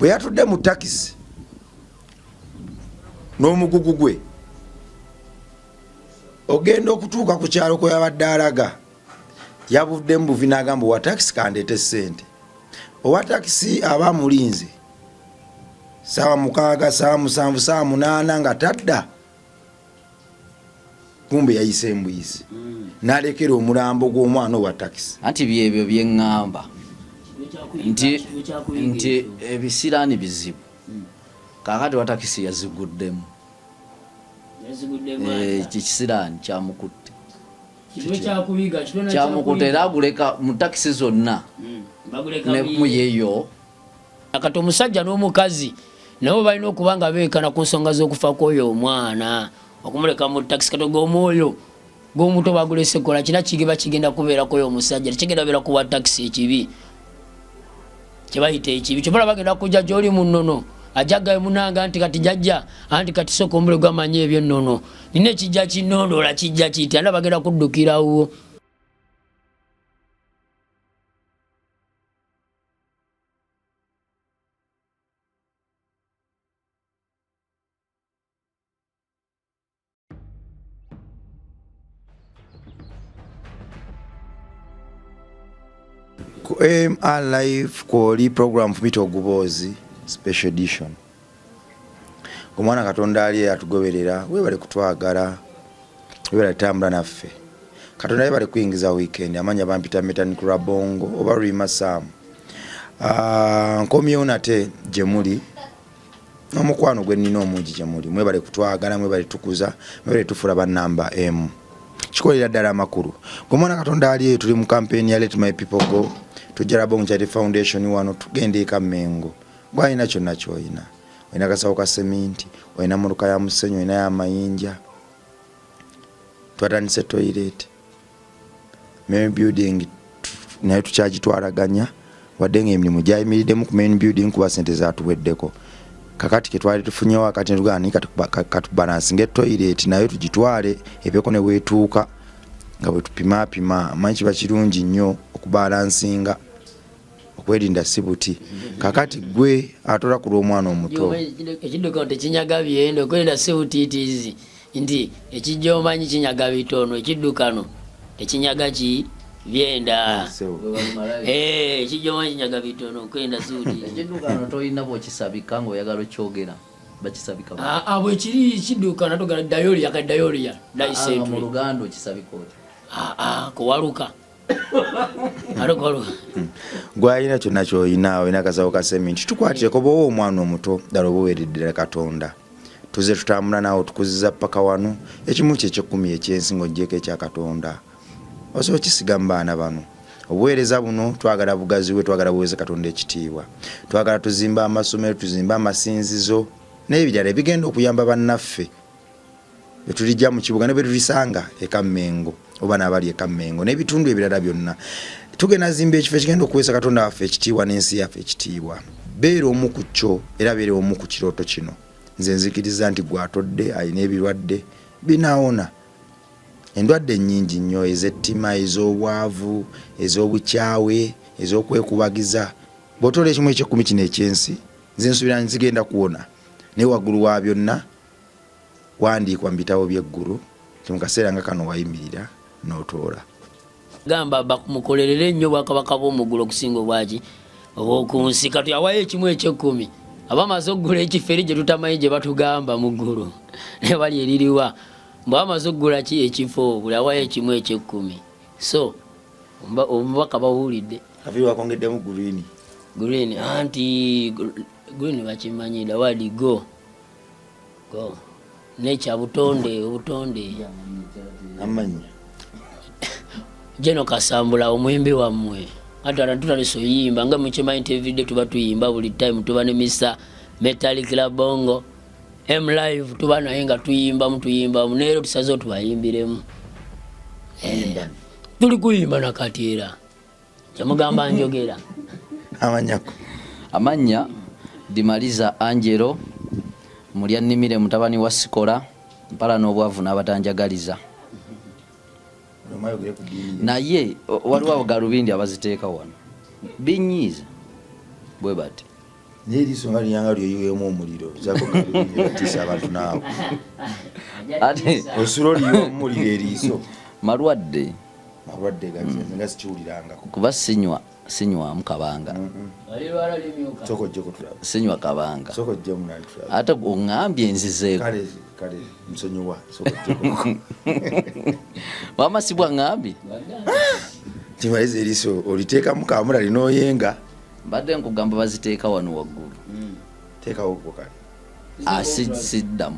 Bwe yatudde mu takisi n'omugugu gwe, ogenda okutuuka ku kyalo kwe yabadde alaga, yabuddemu buvi n'agamba owa takisi, "Kandeete ssente." Owa takisi aba amulinze saawa 6, saawa 7, saawa 8 nga tadda. Kumbe yayise embuyisi n'alekera omulambo gw'omwana owa takisi. Anti byebyo byeŋŋamba nti ebisiraani bizibu. Kakati wa takisi yaziguddemu. Ekisiraani kyamukutte, kyamukutte era aguleka mu takisi zonna nemuyeyo. Kati omusajja n'omukazi nabo balina okuba nga beekana ku nsonga z'okufa kw'oyo omwana, okumuleka mu takisi. Kati ogw'omwoyo gw'omuto bagulese kola kina kigiba kigenda kubeerako oyo omusajja, tekigenda beera kuwa takisi. Ekibi kyebayita ekibi kyobala bagenda kujja gyoli mu nnono, ajagayo munanga nti kati jajja, anti kati soka omule gwamanyi ebyennono, nina ekijja kinondoola, kijja kitya, nda bagenda kuddukirawo. Ku AMR Live kwoli program Fumita Oguboozi special edition. Omwana Katonda ali atugoberera, webale kutwagala, webale tambula naffe. Katonda yebale kuyingiza weekend. Amanya bampita Metanik Rabongo oba Rima Sam. Nkomyewo nate gye muli n'omukwano gwe nnina omungi gye muli. Mwebale kutwagala, mwebale tukuza, mwebale tufuula bannamba emu. Kikolera ddala amakulu. Gwe mwana Katonda ali eyo, tuli mu campaign ya Let My People Go. Tujja Rabongo Charity Foundation wano, tugenda eka Mengo. Gwalina kyonna ky'olina, olina kasawo ka seminti, olina motoka ya musenyu, olina y'amayinja. Twatandise toilet, main building naye tukyagitwalaganya, wadde nga emirimu gyayimiriddemu ku main building kuba sente zatuweddeko. Kakati ketwali tufunyewo akati netugamba ni katubalansinga etoilet nayo tugitwale ebyeko ne weetuuka nga bwe tupimapima. Manyi kiba kirungi nnyo okubalansinga, okwerinda si buti. Kakati gwe atola ku lw'omwana omuto. Ekiddukano tekinyaga byendo, okwerinda si butiitiizi, nti ekijja omanyi kinyaga bitono. Ekiddukano tekinyaga ki byenda. Ekijja omanyi kinyaga bitono, okwerinda si butiitiizi. Ekiddukano tolina bwokisabika ngaoyagala okyogera, bakisabika. Bwekiri kiddukano togala dayolia ka dayolia. Mu Luganda okisabika otya? Kuwaluka, ate kuwaluka. Gwalina kyonna kyolina, olina kasawo ka seminti, tukwatireko bwowa omwana omuto. Ddala oba oweereddera Katonda. Tuze tutambula naawe, tukuziza paka wano. Ekimu kye ekyekkumi ekyensi ng'ogyeko ekya Katonda, osobola okisiga mu baana bano. Obuweereza buno twagala bugaziwe, twagala buweeze Katonda ekitiibwa. Twagala tuzimba amasomero, tuzimbe amasinzizo n'ebirala ebigenda okuyamba bannaffe betulijja mu kibuga ne betulisanga eka Mengo oba n'abali eka Mengo n'ebitundu ebirala byonna. Tugenda zimba ekifo ekigenda okuweesa Katonda waffe ekitiibwa n'ensi yaffe ekitiibwa. Beera omu ku kyo era beera omu ku kirooto kino. Nze nzikiriza nti gwatodde alina ebirwadde binaawona, endwadde ennyingi nnyo ez'ettima, ez'obwavu, ez'obukyawe, ez'okwekubagiza. Bw'otoola ekimu ekyekkumi kino ekyensi, nze nsuubira nti zigenda kuwona. Naye waggulu wa byonna, wandiikwa mu bitabo by'eggulu nti mu kaseera nga kano wayimirira n'otoola. Gamba bamukolerere nnyo obwakabaka bw'omuggulu okusinga obwaki obw'oku nsi. Kati awayo ekimu ekyekkumi aba amaze okugula ekifo eri gye tutamanyi gye batugamba mu ggulu, naye bali eririwa mbu amaze okugula ki ekifo, buli awayo ekimu ekyekkumi. So obubaka bawulidde. Kaviiri wakongeddemu green. Green, anti green bakimanyi, the word go go nekya butonde, obutonde. Amannya. Jeno Kasambula, omuyimbi wammwe. Ate ate tutandise oyimba nga mukimanyi nti everyday tuba tuyimba, buli time tuba ne Mr Metallic Labongo M Live, tuba naye nga tuyimbamu, tuyimbamu. Neero tusazeho tubayimbiremu. Tuli kuyimba nakati era kyemugamba njogera. Amanyako. Amannya Dimaliza Angelo Mulya Nnimire, mutabani wa Sikola mpala n'obwavu n'abatanjagaliza. Ayogere ku ddiini ye. Naye waliwo abagalubindi abaziteeka wano, binyiiza bwe bati. Naye eriiso nga linyanga lyoyiwemu omuliro zakotiisa abantu naawe. Ate Osula oliyiwa omuliro eriiso. Malwadde. Malwadde gakize nga sikiwulirangako. Kuba sinywa sinywamu kabanga. Alirwala limyuka. Sooka ojjeko tulabe. Sinywa kabanga. Sooka ojje munange tulabe. Ate oŋŋambye nzizeeko. Kale kale nsonyiwa sooka ojjeko. Wamma si bwaŋŋambye. Kimaliza eriiso oliteekamu kamulali n'oyenga. Mbadde nkugamba baziteeka wano waggulu. Teekawo gwo kale. Ah, siddamu.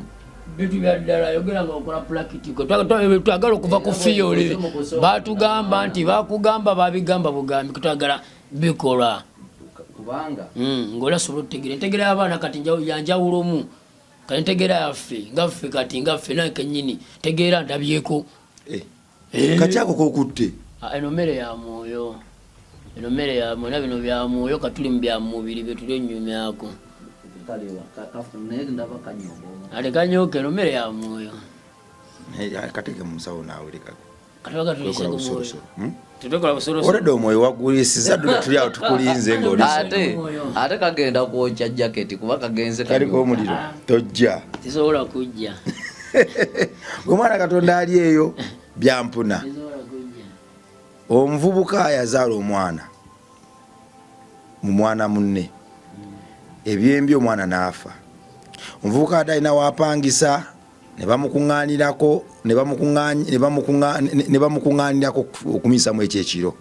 Bintu bya ddala yogera nga okola pulakitiko. Twagala okuva ku fiyole. Batugamba nti bakugamba babigamba bugambi twagala bikolwa. Kubanga Ng'oli asobola okutegeera. Entegeera y'abaana kati yanjawulomu. Kati entegeera yaffe nga ffe kati nga ffe nange kennyini tegeera ndabyeko. Kati ako kokutte. Ah, eno mmere ya mwoyo. Eno mmere ya mwoyo na bino bya mwoyo katuli mu bya mubiri bye tuli ennyumyako. Ate kanyooka eno mmere ya mwoyo. Kateke mu nsawo naawe leka. Kati baga tulise Twekola ku mwoyo. busolosolo. Tetwekola busolosolo. Olwedde omwoyo wagulisiza dduda tuli awo tukulinze ng'olisa. Ate kagenda kwokya jaketi kuba kagenze Kaliko kanyooka. omuliro tojja. Tisobola kujja. Omwana Katonda ali eyo byampuna. Tisobola kujja. Omuvubuka yazaala omwana mu mwana munne. Ebyembi omwana n'afa. Omuvubuka ate alina w'apangisa ne bamukuŋŋaanirako, ne bamukuŋŋaany-, ne bamukuŋŋa-, ne, ne bamukuŋŋaanirako okumuyisaamu ekyo ekiro.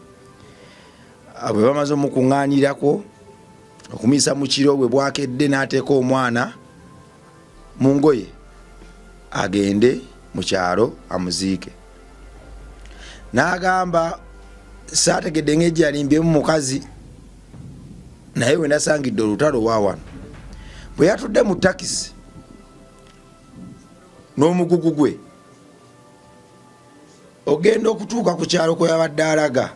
Bwe bamaze omukuŋŋaanirako okumuyisa mu kiro, bwe bwakedde n'ateeka omwana mu ngoye agende mu kyalo amuziike. N'agamba saategedde ng'ejja yalimbyemu mukazi, naye we nasangidde olutalo wa wano. Bwe yatudde mu takisi n'omugugu gwe, ogenda okutuuka ku kyalo kwe yabadde alaga,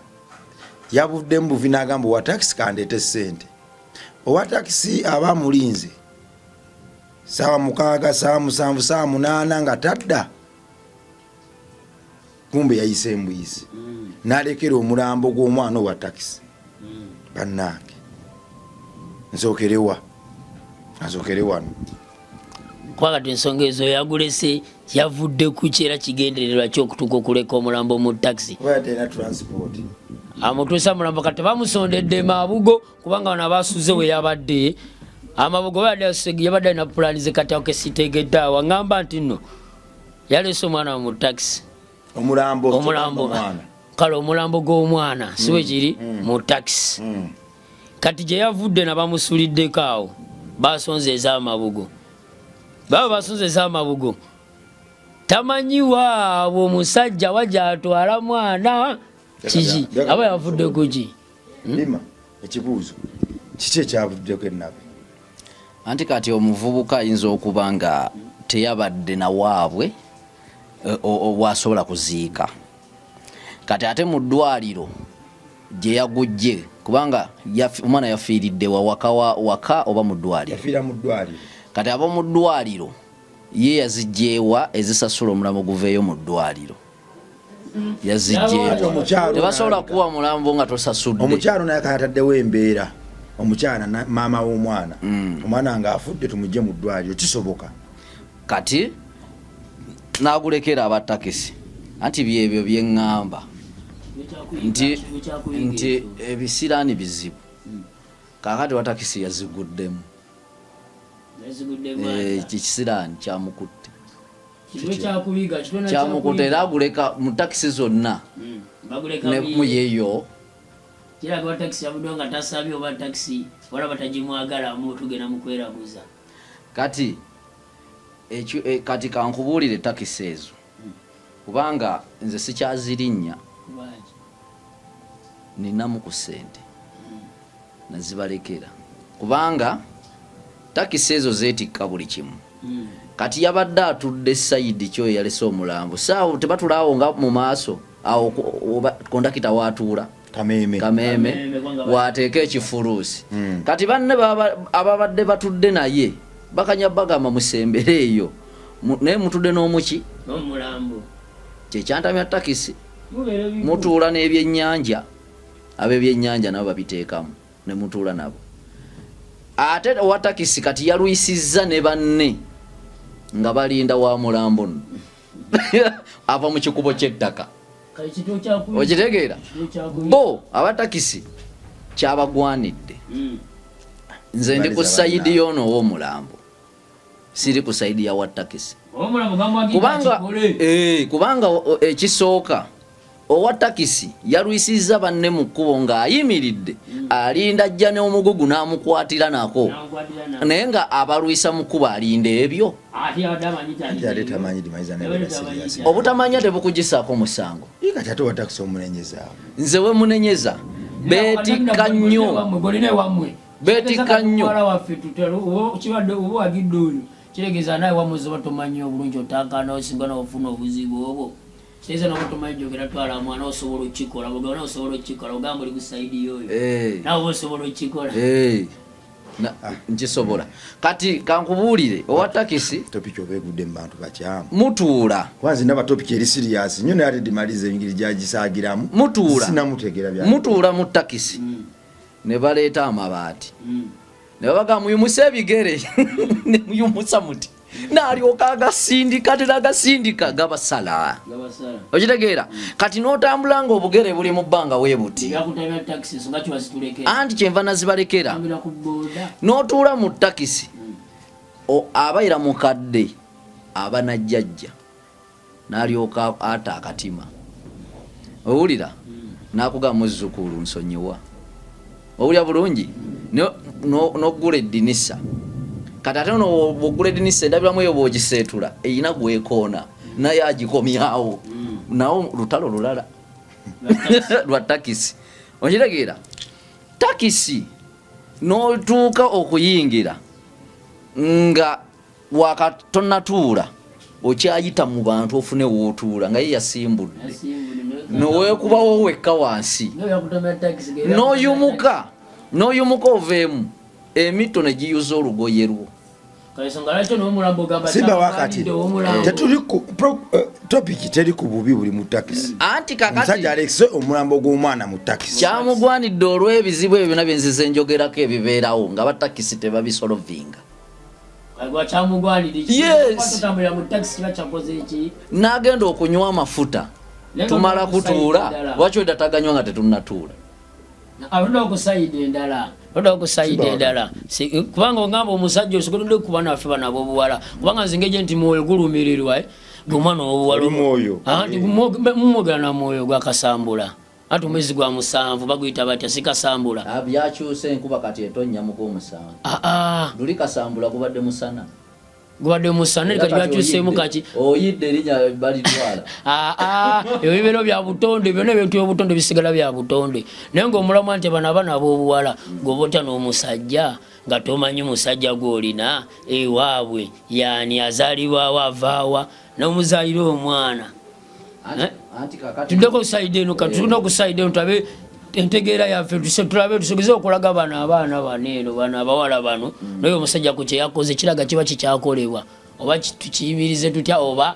yavuddemu buvi n'agamba owa takisi kandeete ssente. Owa takisi aba amulinze ssaawa 6, ssaawa 7, ssaawa 8 nga tadda, kumbe yayise embuyisi n'alekera omulambo gw'omwana owa takisi. Bannange nzookerewa, nzookere wano. Kuba kati ensonga ezo yagulese yavudde ku ki era kigendererwa ki okutuuka okuleka omulambo mu takisi? Kuba yatalina transport. Amutuusa mulambo kati bamusondedde mabugo kubanga bano abasuze we yabadde. Amabugo yabadde alina pulaani ze kati ako sitegedde awo. Aŋŋamba nti nno yaleese omwana mu takisi. Omulambo, Omulambo. omwana. Kale omulambo gw'omwana si bwe kiri mu takisi. Kati gye yavudde na bamusuliddeko awo basonze ez'amabugo. Baba basonze ez'amabugo. Tamanyi waabwe omusajja wa gy'atwala mwana kiki? Aba yavudde ku ki? Lima ekibuuzo kiki ekyavuddeko ennabe? Anti kati omuvubuka ayinza okuba nga teyabadde na waabwe, wasobola kuziika. Kati ate mu ddwaliro gye yagujje, kubanga omwana yafiiridde wa waka wa waka oba mu ddwaliro? Yafiira mu ddwaliro. Kati ab'omu ddwaliro ye yazigyewa ezisasula omulambo guveeyo mu ddwaliro. Yazigyewa. Ate omukyalo Tebasobola n'alabika. kuwa mulambo nga tosasudde. Omukyalo naye akataddewo embeera. Omukyala na maama w'omwana. Omwana ng'afudde tumugye mu ddwaliro kisoboka. Kati n'agulekera aba takisi. Anti byebyo bye ŋŋamba. Nti ebisiraani bizibu. Kaakati wa takisi yaziguddemu. Yaziguddemu atya? Ekisiraani kyamukutte. Kitwe kyakuyiga, kitwe na Kyamukutte kyakuyiga. era aguleka mu takisi zonna. Baguleka Ne mu mu yeyo. Kiraga wa takisi yavuddewo nga tasabye oba takisi wala batagimwagalamu tugenda mu kweraguza. Kati kati kankubuulire takisi ezo. Kubanga nze sikyazirinnya. Lwaki? Ninamu ku ssente. Nazibalekera. Kubanga takisi ezo zeetikka buli kimu. Kati yabadde atudde sayidi kyo yalese omulambo. Saawo tebatulaawo nga mu maaso awo oba kondakita waatuula. Kameeme. Kameeme. Kameeme, kubanga Waateeka ekifuluusi. Kati banne ababadde batudde naye bakanya bagamba musembere eyo. Naye mutudde n'omuki? N'omulambo. Kye kyantamya takisi. Mubeera ebiku. Mutuula n'ebyennyanja. Ab'ebyennyanja nabo babiteekamu ne mutuula nabo. Ate owa takisi kati yalwisizza ne banne nga balinda wa mulambo nno ava mu kikubo ky'ettaka. Okitegeera? Bo aba takisi kyabagwanidde. Nze ndi ku sayidi y'ono ow'omulambo, siri ku sayidi ya wa takisi, kubanga kubanga ekisooka owa takisi yalwisizza banne mu kkubo ng'ayimiridde alinda ajja n'omugugu n'amukwatira nako, naye nga abalwisa mu kkubo alinda ebyo. Ate tamanyi Dimaliza nabeera serious. Obutamanya tebukugisaako musango. Ye kati ate owa takisi omunenyezaawo. Nze we munenyeza beetikka nnyo. Beetikka nnyo. Muwala waffe tutalo kibadde oba wagidde oyo kitegeeza nawe wamuzi oba tomanyi obulungi otankana osinga nofuna obuzibu obwo kitegeeza nawe tomanyi gyogera twala mwana osobola okukikola bwogamba osobola okukikola ogamba oli ku sayidi yoyo nawe oba osobola okukikola. Nkisobola. Kati kankubuulire owa takisi Topiki oba egudde mu bantu bakyamu. Mutuula. Kwanza ndaba topiki eri serious nnyo naye ate Dimaliza engeri gy'agisaagiramu. Mutuula. Sinamutegeera bya. Mutuula mu takisi ne baleeta amabaati ne babagamba muyimuse ebigere ne muyumusa muti n'alyoka agasindika teragasindika gabasala. Okitegeera? Kati n'otambula ng'obugere buli mu bbanga weebuti. Anti kyenva nazibalekera. N'otuula mu takisi abaira mukadde aba najjajja n'alyoka ata akatima. Owulira? N'akugamba muzzukulu nsonyiwa. Owulira bulungi? N'oggula eddinisa. Kati ate ono bw'oggula eddinisa endabiramu eyo bw'ogiseetula erina gwekoona naye agikomyawo. Nawo lutalo lulala lwa takisi. Okitegeera? Takisi n'otuuka okuyingira nga wakatonatuula okyayita mu bantu ofune wootuula nga ye yasimbudde noweekubawo wekka wansi n'oyumuka n'oyumuka oveemu emitto ne giyuza olugoye lwo. Simba wakati tetuli ku topic teri ku bubi buli mu takisi. Anti kakati omusajja alekise omulambo gw'omwana mu takisi. Kyamugwanidde olw'ebizibu ebyo byonna bye nzize njogerako ebibeerawo nga batakisi tebabisolovinga. Yes. N'agenda okunywa amafuta tumala kutuula, lwaki odda taganywa nga tetunnatuula? Alonda ku sayidi endala, alonda ku sayidi endala, kubanga ogamba omusajja osobola kuba naffe bano ab'obuwala, kubanga nze ng'egye nti mwoyo gulumirirwa gwe omwana ow'obuwala. Oli mwoyo. Anti mumwogera na mwoyo gwakasambula. Ati omwezi gwa 7 baguyita batya? Si kasambula. Byakyuse enkuba kati etonnya mu gw'omusanvu. Luli kasambula gubadde musana. Gubadde musana, Era kati kati byakyuseemu oyidde. kati. Oyidde erinnya balitwala. Ebyo bibeera bya butonde, byonna ebintu by'obutonde bisigala bya butonde. Naye ng'omulamwa nti bano abaana ab'obuwala gwoba otya n'omusajja nga tomanyi musajja gw'olina ewaabwe yaani azaalibwawo avaawa n'omuzaalira omwana. Tuddeko sayidi eno, kati tulina ku sayidi eno tulabe entegeera yaffe, tulabe tusobeze okulaga bano abaana bano eno, bano abawala bano, naye omusajja ku kye yakoze kiraga kiba kikyakolebwa oba tukiyimirize tutya oba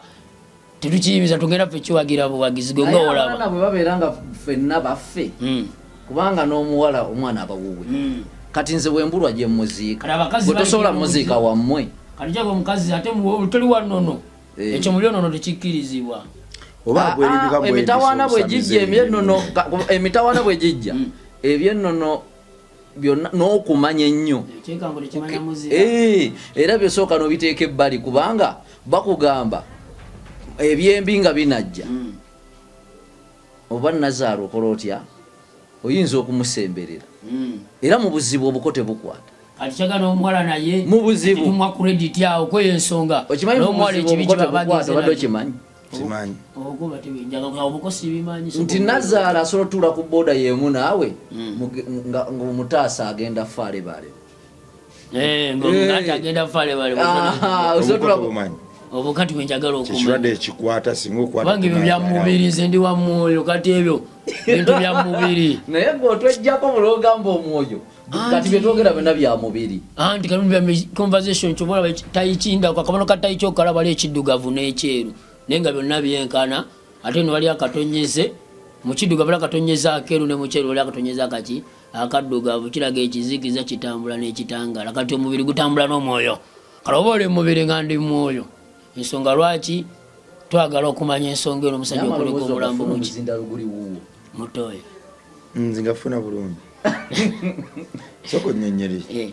tetukiyimiriza, tugenda ffe kiwagira buwagizi gwe Naye ng'olaba. abaana bwe babeera nga ffenna baffe, kubanga n'omuwala omwana aba wuwe. Kati nze bwe mbulwa gye mmuziika. Kati abakazi Gwe tosobola balekera mmuziika obuzibu. wammwe. Kati kyako omukazi ate toli wa nnono. Ekyo mu byonono tekikkirizibwa. Oba bwerimbika bwerimbisa Emitawaana bwe obusamize gijja, ebyennono. ebyennono, emitawaana bwe gijja, ebyennono byonna n'okumanya ennyo. Ekyekango tekimanya muzira. Era byosooka n'obiteeka ebbali kubanga bakugamba ebyembi nga binajja. Oba nazaala okola otya? Oyinza okumusemberera. Era mu buzibu obuko tebukwata. Kati kyagala n'omuwala naye Mu buzibu. Tumwa credit awo kweyo ensonga. Okimanyi mu N'omuwala buzibu ekibi obuko kiba tebukwata, bagenze obadde nakyo. okimanyi? Simanyi. Obuko batebijjaga kuba obuko sibimanyi, Nti sobola nazaala asobola otuula ku boda y'emu naawe, ng'omutaasa agenda faale baale. Ng'omugaati agenda faale baale. Osobola otuula ku Obuko tobumanyi. Obuko kati bwe njagala okumanya. Ekirwadde ekikwata singa okwata Kubanga ebyo bya kunazaala. mubiri, nze ndi wa mwoyo, kati ebyo bintu bya mubiri. Naye gwe otweggyako buli ogamba omwoyo. Kati bye twogera byonna bya mubiri. Anti kati bya conversation ky'oba olaba tayikinda, akabono ka tayiki okalaba waliwo ekiddugavu n'ekyeru, naye nga byonna byenkana, ate eno waliyo akatonyeze, mu kiddugavu waliyo akatonyeze akeeru ne mu kyeru waliyo akatonyeze akaki. Akaddugavu kiraga ekizikiza kitambula n'ekitangaala. Kati omubiri gutambula n'omwoyo. Kale oba oli mubiri nga ndi mwoyo. Ensonga lwaki twagala okumanya ensonga eno omusajja okuleka omulambo muki mutoyo. Nze ngafuna bulungi. Soko nnyonnyole. Eh.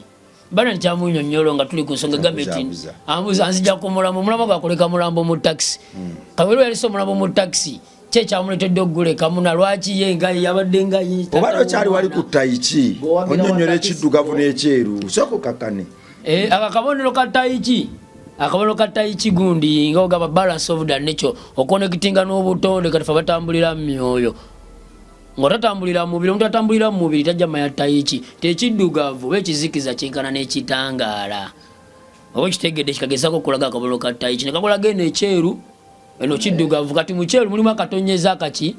Bana nkyamunyonnyolo nga tuli ku nsonga egambye nti ambuza nzija ku mulambo, omulambo gwakuleka mulambo mu takisi. Kawere yalese omulambo mu takisi, ki ekyamuleetedde okugulekamu na lwaki ye nga yabadde nga ye oba tokyali wali ku tayiki onyonyola ekiddugavu n'ekyeru, sooka okakkane. Eh, ako akabonero ka tayiki, akabonero ka tayiki gundi nga ogamba balance of the nature, okonekitinga n'obutonde. Kati fe batambulira mu myoyo, nga tatambulira mu mubiri. Omuntu atambulira mu mubiri tajja manya tayiki tekiddugavu oba ekizikiza kyenkana n'ekitangaala. Oba okitegedde, kikagezako okulaga akabonero ka tayiki ne kakulaga eno ekyeru, eno kiddugavu. Kati mu kyeru mulimu akatonyeza akaki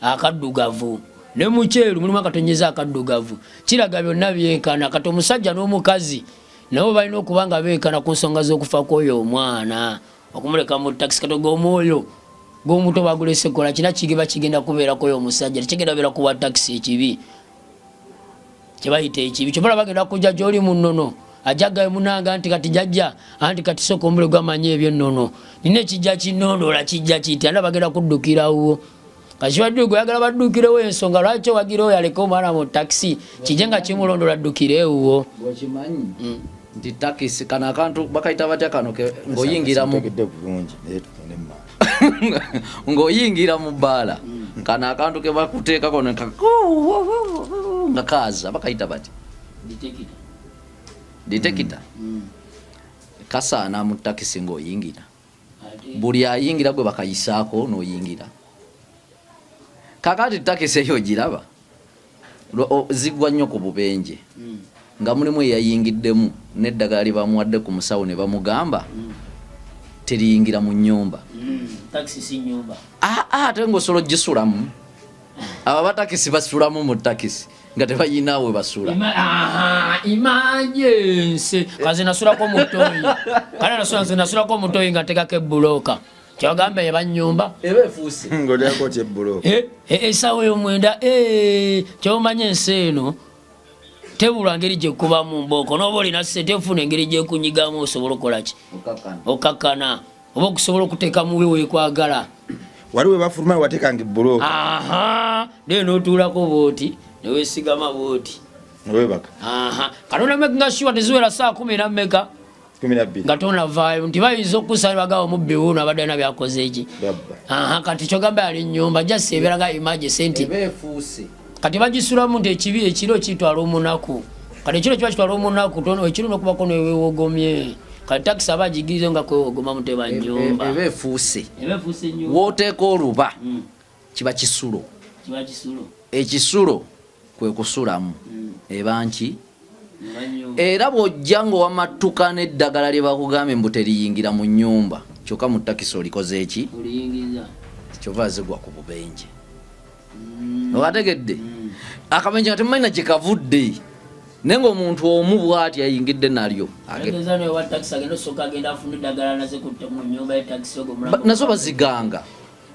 akaddugavu, ne mu kyeru mulimu akatonyeza akaddugavu, kiraga byonna byenkana. Kati omusajja n'omukazi nabo balina okuba nga benkana ku nsonga z'okufa kw'oyo omwana okumuleka mu takisi. Kati ogw'omwoyo gw'omuto bagulese kola kina kigiba kigenda kubeerako oyo omusajja tekigenda beera kuwa takisi. Ekibi kyebayita ekibi kyobola bagenda kujja gyoli mu nnono, ajja gawe munanga nti kati jajja anti kati soka omule gwamanyi ebyennono nina ekijja kinondola kijja kitya nda bagenda kuddukirawo. Kati gwe oyagala baddukirewo, ensonga lwaki owagira oyo aleke omwana mu takisi kijje nga kimulondola addukire ewuwo. Okimanyi nti takisi kano akantu bakayita batya kano ng'oyingira mu Ntegedde bulungi, naye tugende mu maaso. Ng'oyingira mu bbaala, kano akantu ke bakuteekako nga kaaza bakayita bati detector, kasaana mu takisi ng'oyingira. Buli ayingira gwe bakayisaako n'oyingira. Kakati takisi eyo ogiraba zigwa nnyo ku bubenje nga mulimu eyayingiddemu n'eddagala lye bamuwadde ku musawo ne bamugamba teriyingira mu nnyumba. Takisi si nyumba. Aa, ate ng'osobola ogisulamu. Abo abatakisi basulamu mu takisi nga tebayina we basula. Emergency kaze nasulako mutoyi, kale nasula nze nasulako mutoyi nga ntegako ebulooka kyagamba eba nyumba. Eba efuuse. Ng'olyako otya ebulooka? Eh, eh, essaawa ey'omwenda, eh, kyomanyi ensi eno tebulwa ngeri gyekubamu mbooko, noba olina sente ofuna engeri gyekunyigamu osobola okukolaki okakkana oba okusobola okuteeka mubi wekwagala. Wali we bafuluma wateekanga ebulooka. Aha, naye notuulako bwoti newesigama bwoti. Newebaka. Aha, katonda makinga sure teziwera saa 10 na mmeka 12 nga tonavaayo nti bayinza okukusaba bagawa omubbi wuuno abadde alina byakoze eki. Babba. Aha, kati kyogamba yali nyumba just ebeera nga emergency nti eba efuuse. Kati bagisulamu nti ekibi ekiro kitwala omunaku. Kati ekiro kiba kitwala omunaku ekiro nokubako newewogomye. Kati takisi aba agigirize nga kwewogoma muteba nyumba. Eba efuuse. Eba efuuse nyumba. Wooteeka oluba kiba kisulo. Kiba kisulo. Ekisulo kwe kusulamu, eba nki? Eba nyumba. Era bw'ojja ng'owamattuka n'eddagala lye bakugambye mbu teriyingira mu nnyumba, kyokka mu takisi olikoze eki? Oliyingiza. Kyova zigwa ku bubenje. Okategedde akabenje nga temumanyi na gye kavudde, naye ng'omuntu omu bw'ati ayingidde nalyo. Ategeeza newa takisi agenda osooka agenda afuna eddagala naze mu nyumba ye takisi ogwo omulambo. Nazo baziganga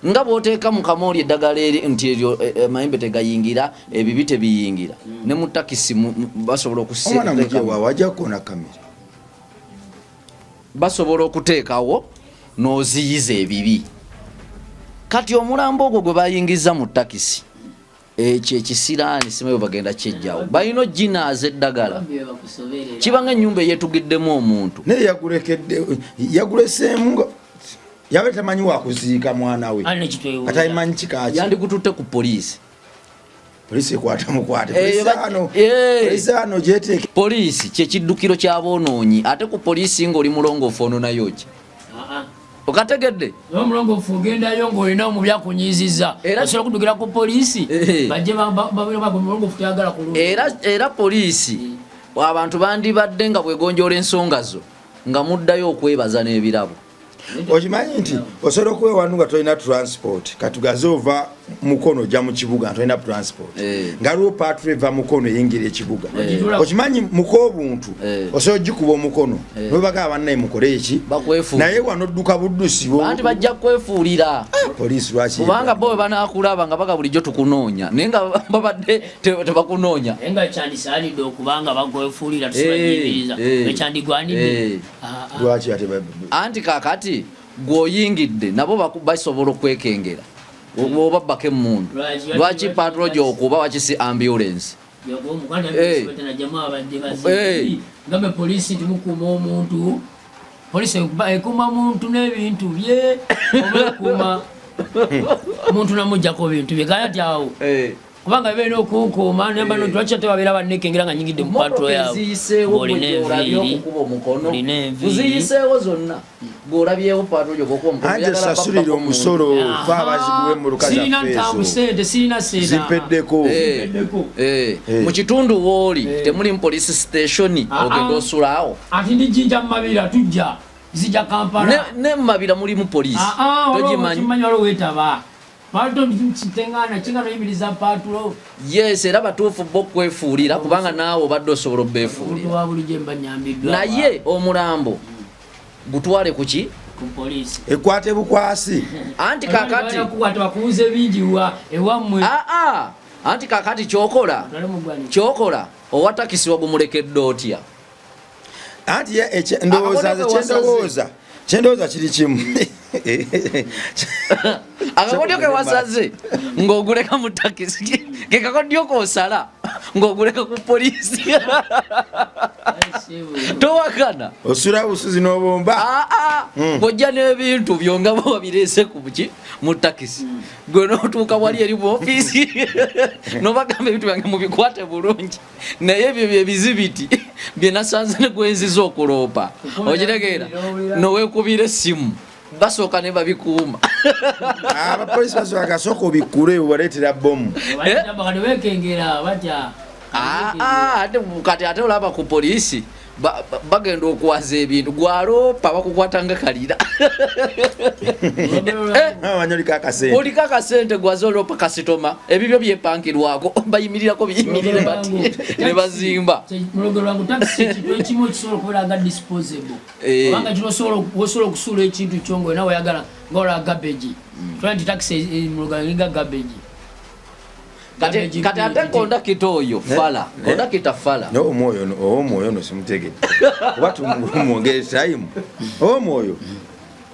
nga bw'oteeka mu kamooli eddagala eri nti eryo amayembe tegayingira, ebibi tebiyingira, ne mu takisi basobola Omwana mugye waawe ajja kukoona kamera. Basobola okuteekawo n'oziyiza ebibi. Kati omulambo ogwo gwe bayingiza mu takisi, ekyo ekisiraani simanyi bwe bagenda kyejjawo, balina oginaaza eddagala. Bakusoberera. Kibanga ennyumba eyeetugiddemu omuntu. Naye yagulekedde, yaguleseemu nga yabe tamanyi wakuziika mwana we. Ali nekitwebuuza. Katamanyi kikaki. Yandigututte ku poliisi. Poliisi ekwata mukwate. Eh, Poliisi ano gyeteeke. Poliisi kyekiddukiro ky'aboonoonyi, ate ku poliisi ng'oli mulongoofu ononayo ki? Okategedde? Omulongoofu ogendayo ng'olina omubi akunyiizizza, osobola okuddukira ku poliisi, bajje omulongoofu tayagala kulunda. Era poliisi abantu bandibadde nga bwegonjoola ensonga zo nga muddayo okwebaza n'ebirabo. Okimanyi nti osobola okuba ewantu nga tolina transport, katugaze ova Mukono ojja mu kibuga nga tolina transport, nga waliwo patrol eva Mukono eyingira ekibuga. Okimanyi muka obuntu osobola ogikuba omukono nobagaa bannaye mukole eki, Bakwefuulira. naye wano odduka buddusi. Anti bajja kwefuulira. Poliisi lwaki? Kubanga bo bwe banakulaba nga baga bulijjo tukunoonya, naye nga babadde tebakunoonya. Naye nga kyandisaanidde okubanga bagwefuulira tusobagiyimiriza, ekyandigwanidde. Lwaki ate Anti kakati gweoyingidde nabo basobola okwekengera oba bbako emundu. Lwaki patrol gyokuba wakisi ambulance? Najamu abadde gambe polisi nti mukuuma omuntu, polisi ekuuma muntu n'ebintu bye, oba ekuuma omuntu namugjako bintu bye? Kale ati awo kubanga beerina okunkuuma nemba lwaki ate babeera bannekengera nga nyingidde mu patrol yaabwe? Ziyiseewo. Ng'olina Olabye enviiri, okukuba omukono, olina enviiri. Kuziyiseewo zonna gweolabyewo patrol gyokukuba omukono. Anti Oyagala sasulira babbako omusolo fe abazigu b'emmotoka Sirina zaffe ntambu ezo. sente, sirina sente. Zimpeddeko. Zimpeddeko. Mu kitundu wooli temulimu police station? Ogenda osulaawo. Ati ndi Jjinja mu Mabira, tujja zijja Kampala. Ne mumabira mulimu poliisi. Togimanyi? Togimanyi, waliwo wetaba pato kiteŋana kinga noyimiriza patrol. Yes, era batuufu bo okwefuulira kubanga naawe obadde osobola Omuntu obeefuulira. wa bulijjo mba nyambiddwa. Naye omulambo gutwale ku ki? Ku poliisi. Ekwate bukwasi. Anti kakati Kukwata bakubuza ebingi wa ewammwe. Aa, anti kakati kyokola Otwale mu ggwanika. Kyokola owa takisi wagumulekedde otya? Anti ye ndowooza nze Akakodyo ke wasaze. Kyendowooza kiri kimu. Akakodyo ke wasaze ng'oguleka mu takisi ke kakodyo kosala ng'oguleka ku poliisi, towakana. Osula busuzi n'obomba. Aa, bw'ojja n'ebintu byo nga bwe wabireese ku ki mu takisi, gwe n'otuuka wali eri mu ofiisi n'obagamba ebintu byange mubikwate bulungi, naye ebyo byebizibiti bye nasanze ne gwenziza okuloopa, okitegeera, noweekubira essimu basooka ne babikuuma. Abapoliisi basooka kasooka obikkule obaleetera bomu. Kati wekengera batya? Ah, ate kati ate olaba ku poliisi bagenda okwaza ebintu, gwaloopa bakukwata nga kalira. Amanyi oliko akasente. Oliko akasente, gwaze oloopa kasitoma, ebibyo byepankirwako, bayimirirako biyimirire bati ne bazimba. Mulogero lwangu, takisi ekintu ekimu ekisobola okubeera nga disposable, kubanga kino osobola okusuula ekintu kyo nga olina weyagala nga olaba garbage. Tola nti takisi mulogero nga garbage. Kati ate kondakita oyo fala, kondakita fala. Naye omwoyo ow'omwoyo no simutegedde, oba tumwongere time ow'omwoyo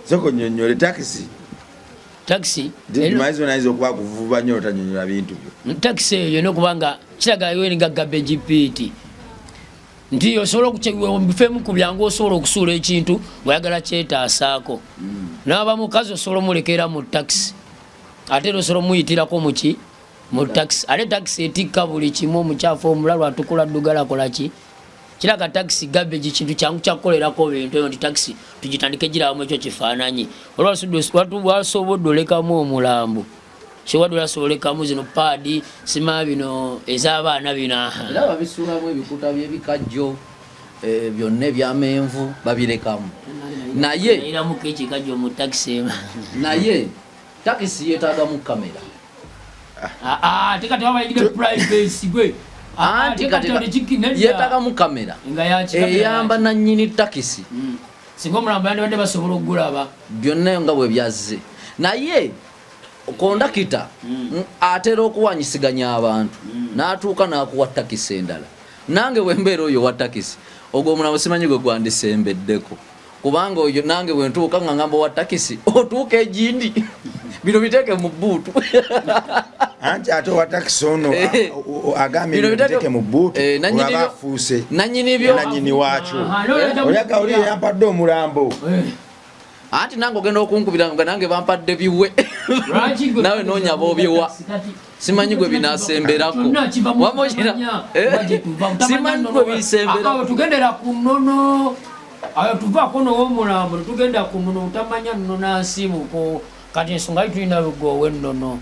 soko nyonyole takisi. Takisi. Mayizi onayinza okuba kuvuba nnyo otanyonyola bintu byo. Takisi eyo yona okubanga kiraga yo nga garbage pit, nti osobola okufemu ku byangu, osobola okusuula ekintu ngaoyagala kyetaasaako. N'aba mukazi osobola omulekera mu takisi, ate era osobola omuyitirako muki mu takisi, ate takisi etikka buli kimu, omukyafu, omulalu, atukula, ddugala, kolaki. Kiraga takisi garbage, kintu kyangu kyakukolerako bintu ebyo, nti takisi tugitandike girabamu ekyo kifaananyi. Wasobodde olekamu omulambo, kiwadde olasobolekamu zino paadi sima bino ez'abaana bino aha. Era babisuulamu ebikuta by'ebikajjo, byonna ebyamenvu babirekamu, naye Nayiramuko ekikajjo mu takisi. Naye takisi yeetaagamu kamera. Ate kati babayigire privacy gwe. Anti kati yeetaagamu kamera Nga yaki? Eyamba nannyini takisi. Singa omulambo yandibadde basobola okugulaba. Byonna nga bwe byazze, naye kondakita atera okuwanyisiganya abantu n'atuuka n'akuwa takisi endala. Nange bwe mbeera oyo owa takisi, ogwo omulambo simanyi gwe gwandisembeddeko, kubanga oyo nange bwe ntuuka nga ngamba owa takisi, otuuka egindi bino biteeke mu bbuutu. Anti ate owa takisi ono agambye Bino biteeke mu bbuutu, nannyini olaba afuuse nannyini byo. Nannyini waakyo. Olyaga oli eyampadde omulambo. Anti nange ogenda okunkubira nga nange bampadde biwe, nawe noonya boobiwa, simanyi gwe binasemberako. Wamma simanyi gwe bisemberako. Tugendera ku nnono ayo, tuvaako now'omulambo netugenda ku nnono, otamanya nnono nansimuko. Kati ensonga yi tulina lugoowa ennono.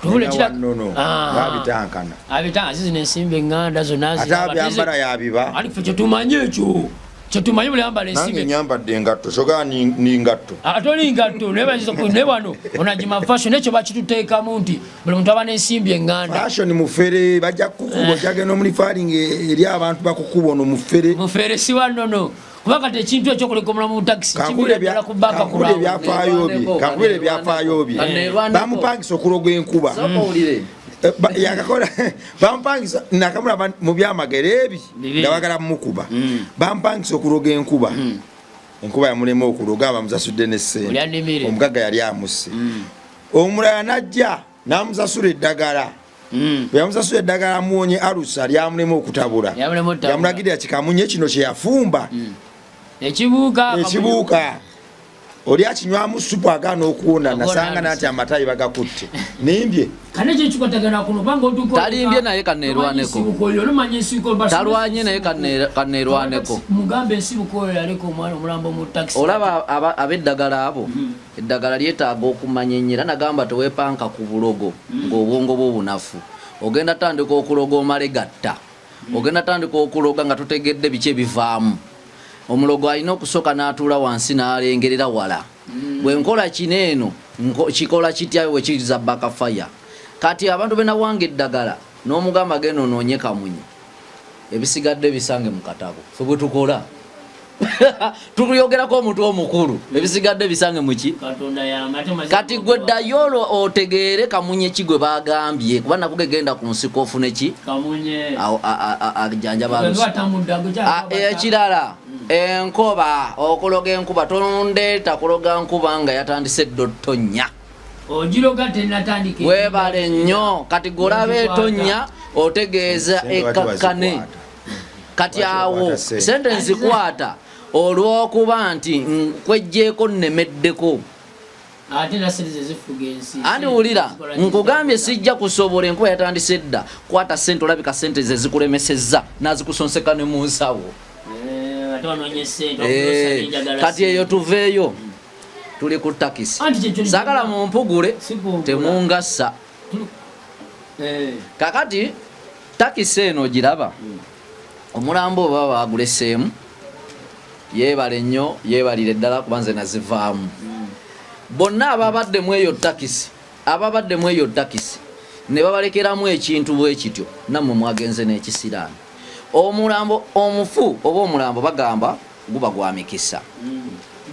Tubule Nina wannono babitankana. Abitanga zizino ensimbi eŋŋanda zonna. Ate abyambala yabiba. Ali ffe kyetumanyi ekyo. Kyetumanyi buli ambala Nange ensimbi. nyambadde engatto, sogaa ni ngatto. Atoli ngatto, naye bayinza naye wano onagima fashion, ekyo bakituteekamu nti buli muntu aba n'ensimbi eŋŋanda. Fashion mufere, bajja kukuba, ojagenda omulifaaling eri abantu bakukuba, ono mufere. Mufere si wanono, kuba kati ekintu ekyo okuleka omulamu mu takisi Kankubire kibira ddala ku banka kankubire ebyafaayo bye, kankubire ebyafaayo bye. Kaneerwaneko. Bamupangisa okuloga enkuba. Sooka owulire. Yakakola, bampangisa nakamulaba mu byamagero ebi Bibi. nga bagala mumukuba. Bampangisa okuloga enkuba, enkuba yamulema okuloga, bamusasudde ne Oli sente. annimire. Omugagga yali amusse. Omulala najja namusasula eddagala. Bwe yamusasula eddagala amuwonye alusa, lyamulema okutabula. Lyamulema okutabula. Yamulagirira kikamunye kino kyeyafumba. Ekibuuka. Ekibuuka oli akinywamu supu, agaana okuwona. Okuwona Nasanga alusa. nanti amatayi bagakutte, nimbye. Kane ekyo kikwatagana kuno kubanga otuuka Talimbye naye kaneerwaneko. Ensibuko oyo olumanya ensibuko Talwanye naye kaneerwaneko. Mugambe ensibuko oyo yaleka omwana omulambo mu takisi. Olaba ab'eddagala abo, eddagala lyetaaga okumanya ennyo, era nagamba teweepanka ku bulogo ng'obwongo bwo bunafu. Ogenda tandika okuloga omale gatta, ogenda tandika okuloga nga totegedde biki ebivaamu. Omulogo alina okusooka n'atuula wansi n'alengerera wala, bwe nkola kino eno kikola kitya, we kiza bakafaya. Kati abantu benawanga eddagala n'omugamba genda onoonye kamunye, ebisigadde bisange mu katabo. Fe bwe tukola tukuyogerako omutwe omukulu, ebisigadde bisange muki. Katonda yamate. Kati gwe ddayo olwo otegeere kamunye ki gwe bagambye, kuba nakuge genda ku nsiko ofune ki. Kamunye. Awo ajjanjaba alusi. Atambudde. Ekirala, enkoba, okuloga enkuba, tondeeta kuloga nkuba nga yatandise ddo ttonnya. Ogiroga tenatandika. Weebale nnyo. Kati gwolaba etonnya otegeeza Sente lwaki ekakkane. wazikwata? Kati Lwaki awo okwata sente? Sente nzikwata olw'okuba nti nkwejjeeko nnemeddeko. Ate era sente zezifuga ensi. Andi wulira nkugambye sijja kusobola, enkuba yatandise dda, kwata sente, olabika sente ze zikulemesezza nazikusonseka ne mu nsawo. Eh, ate wanoonya sente. Kati eyo tuveeyo, tuli ku takisi. Anti kyekyo. Saagala mumpugule. Sikumpugula. Temungassa. Kakati takisi eno ogiraba, omulambo oba baguleseemu, yeebale nnyo, yeebalire ddala, kuba nze nazivaamu. Bonna ababaddemu eyo takisi, ababaddemu eyo takisi ne babalekeramu ekintu bwe kityo, nammwe mwagenze n'ekisiraani. Omulambo omufu oba omulambo bagamba guba gwa mikisa.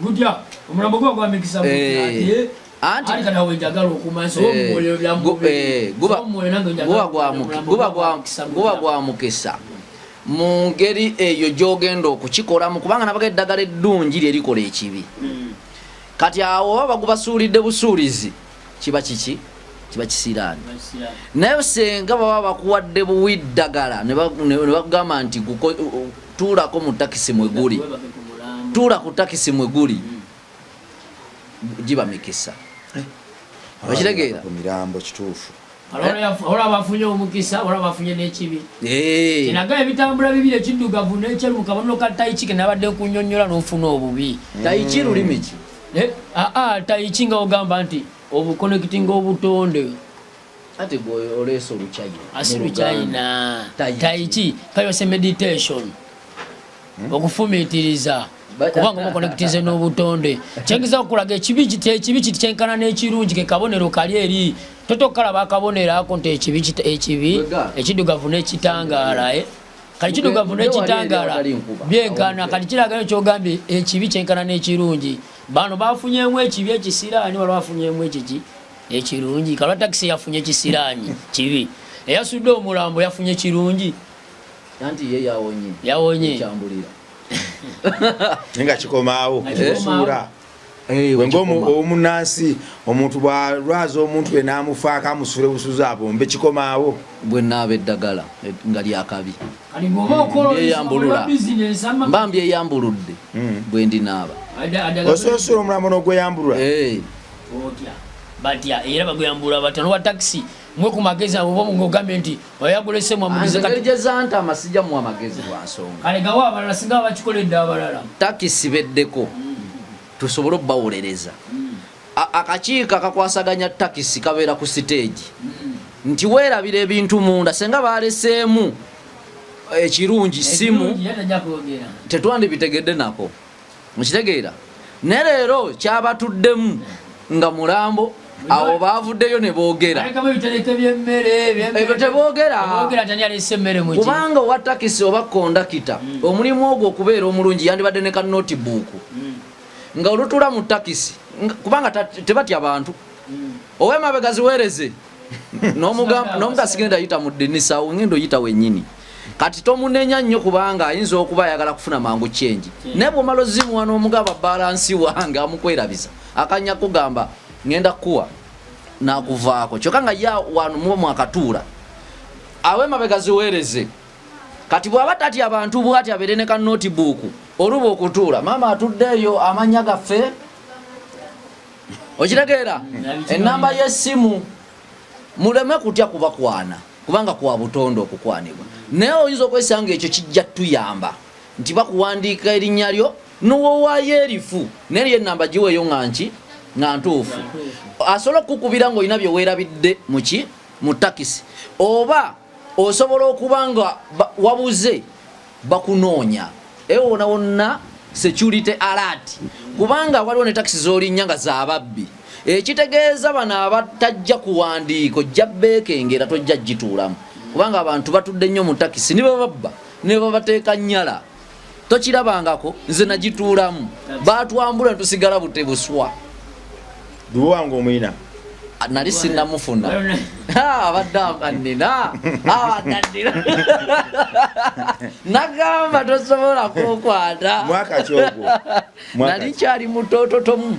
Gutya omulambo guba gwa mikisa? Anti Anti kati awo njagala okumanya so omwoyo bya mubiri. Omwoyo nange njagala okumanya omulambo guba gwa mukisa guba gutya? Gwa mukisa mu ngeri eyo gy'ogenda okukikolamu, kubanga nabaga eddagala eddungi lye likola ekibi. Kati awo oba bagubasuulidde busuulizi, kiba kiki? Kiba kisiraani. Naye senga baba bakuwadde buwi ddagala ne bakugamba nti tuulako mu takisi mwe guli, Webake ku mulambo. tuula ku takisi mwe guli, giba mikisa. Okitegeera? Ku mirambo, kituufu. Olaba bafunye omukisa, olaba bafunye n'ekibi. Kinaga ebitambula bibiri, ekiddugavu n'ekyeru, mu kabonero ka taichi ke nabadde nkunyonnyola n'ofuna obubi. Taichi lulimi ki? Aa, taichi nga ogamba nti obuconnectinga obutonde. Ate gwe oleesa oluchina. Asi luchina. Tai chi. Taichi kayose meditation, okufumiitiriza, kubanga omuconnectinze n'obutonde. Kyengeza okulaga ekibi kiti, ekibi kiti kyenkana n'ekirungi, ke kabonero kali eri tota okukalaba akabonero ako nti ekibi ekibi Wega. ekiddugavu n'ekitangaala, eh. Kali kiddugavu Mugende wali eri n'ekitangaala awatali nkuba. byenkana. Kati kiraga kyogambye ekibi kyenkana n'ekirungi. Bano bafunyemu ekibi ekisiraani, wala bafunyemu ekiki ekirungi. Kalwa takisi yafunye kisiraanyi kibi, eyasudde omulambo yafunye kirungi. Anti ye yawonye. Yawonye. Ekyambulira. Naye nga kikomaawo. Nga kikomaawo. Osuula gwe ng'omunansi, omuntu bwalwaza omuntu we n'amufaako, amusula obusuzi abombe, kikomaawo. Bwe naaba eddagala nga lyakabi. Kati bw'oba okola Mbyeyambulula. bizinensi ama Mba mbyeyambuludde bwe ndinaaba. Osoosula omulambo n'ogweyambulula? Otya batya era bagweyambulula batya nowa takisi mwe ku magezi abo oba ng'ogambye nti oyagulese mwamugize. Engeri Kati gye zantama sijja muwa magezi lwa nsonga. Kale gawa abalala singa bakikoledde abalala. Takisi beddeko tusobole obbawolereza. Akakiiko akakwasaganya takisi kabeera ku siteegi nti weerabira ebintu munda, senga baleseemu Ekirungi simu tetwandibitegedde nako, mukitegeera. Naye leero kyabatuddemu nga mulambo, awo baavuddeyo ne boogera ebyo teboogera, kubanga owa takisi oba kondakita omulimu ogwo okubeera omulungi yandibadde ne ka notebook nga olutuula mu takisi, kubanga tebatya bantu. Owemabega ziweereze n'omuga sigenda yita mu ddinisa, awo ngenda oyita wennyini. Kati tomunenya nnyo kubanga ayinza okuba ayagala kufuna mangu kyengi, naye bwomala ozimuwa n'omugaba balansi wange amukwerabiza akanya kugamba ngenda kukuwa nakuvaako, kyokka nga ye wano muba mwakatuula awe mabega ziweereze. Kati bw'aba tatya abantu bwati abeere ne ka notebook, oluba okutuula maama atudde eyo, amanya gaffe okitegeera, enamba y'essimu, muleme kutya kubakwana kubanga kwa butonde okukwanibwa. Naye oyinza okwesanga ekyo kijja tuyamba nti bakuwandiika erinnya lyo nowowaayo erifu, naye lyo enamba giweeyo nga nki nga ntuufu, asobola okukukubira ng'olina bye weerabidde muki mu takisi, oba osobola okuba nga wabuze bakunoonya ewo wona wonna, security alert, kubanga waliwo ne takisi z'olinnya nga zababbi, ekitegeeza bano abatajja kuwandiika ojja beekengera, tojja gituulamu kubanga abantu batudde nnyo mu takisi ne bababba ne babateeka nnyala. Tokirabangako? Nze nagituulamu, batwambula netusigala butebuswa. Wange omwina. Nali sinnamufuna, abadde annina, abadde annina, nagamba tosobola kunkwata. Mwaka kyogwo? Nali kyali mutototomu.